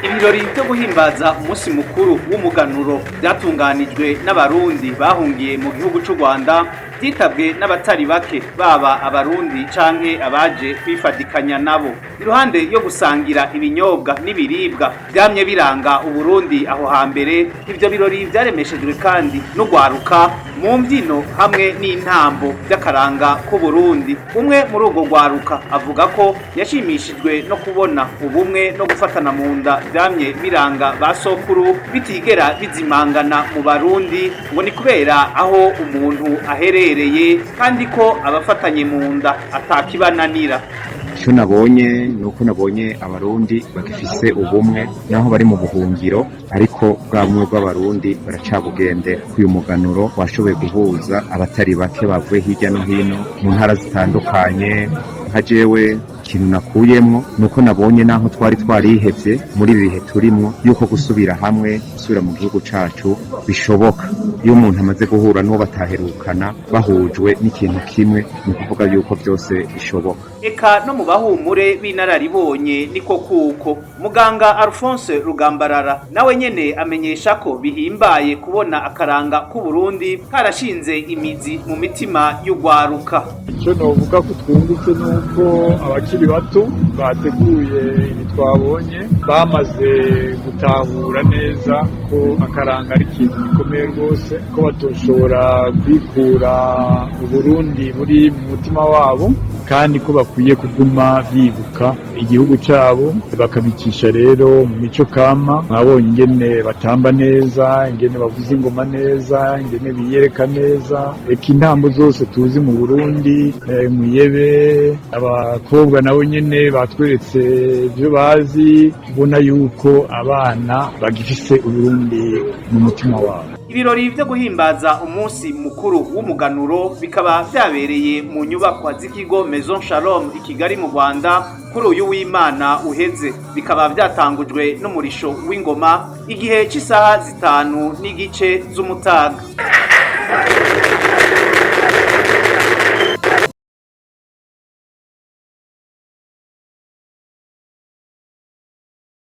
Ibirori byo guhimbaza umunsi mukuru w'umuganuro byatunganijwe n'Abarundi bahungiye mu gihugu c'u Rwanda byitabwe n'abatari bake, baba Abarundi canke abaje kwifadikanya nabo. Iruhande yo gusangira ibinyobwa n'ibiribwa vyamye biranga Uburundi aho hambere, ivyo birori vyaremeshejwe kandi n'ugwaruka mu mbyino hamwe n'intambo by'akaranga k'Uburundi. Umwe muri urwo rwaruka avuga ko yashimishijwe no kubona ubumwe no gufatana mu nda vyamye biranga ba sokuru bitigera bizimangana mu Barundi, ngo ni kubera aho umuntu aherereye, kandi ko abafatanye mu nda atakibananira. Icyo nabonye ni uko nabonye Abarundi bagifise ubumwe naho bari mu buhungiro, ariko bwa bumwe bw'Abarundi baracabugendera. Uyu muganuro washoboye guhuza abatari bake bavuye hirya no hino mu ntara zitandukanye. Nka jewe, ikintu nakuyemwo ni uko nabonye naho twari twarihevye muri ibi bihe turimwo, yuko gusubira hamwe, gusubira mu gihugu cacu bishoboka. Iyo umuntu amaze guhura n'uwo bataherukana, bahujwe n'ikintu kimwe, ni ukuvuga yuko byose bishoboka. Eka no mu bahumure b'inararibonye niko kuko. Muganga Alphonse Rugambarara nawe nyene amenyesha ko bihimbaye kubona akaranga k'Uburundi karashinze imizi mu mitima y'ugwaruka. Icyo novuga ko twungutse ni uko abakiri bato bateguye ibi twabonye bamaze gutahura neza ko akaranga ari ikintu gikomeye rwose, ko batoshobora kwikura Uburundi buri mu mutima wabo, kandi ko bakwiye kuguma bibuka igihugu cyabo, bakabicisha rero mu mico kama. Mwabonye ingene batamba neza, ingene bavuza ingoma neza, ingene biyereka neza, eka intambo zose tuzi mu Burundi, muyebe. Abakobwa nabo nyene batweretse ibyo bazi, ubona yuko abana bagifise Uburundi mu mutima wabo. Ibirori vyo guhimbaza umunsi mukuru w'umuganuro bikaba vyabereye mu nyubakwa z'ikigo Maison Shalom i Kigali mu Rwanda kuri uyu w'Imana uheze, bikaba vyatangujwe n'umurisho w'ingoma igihe c'isaha 5:30 z'umutaga.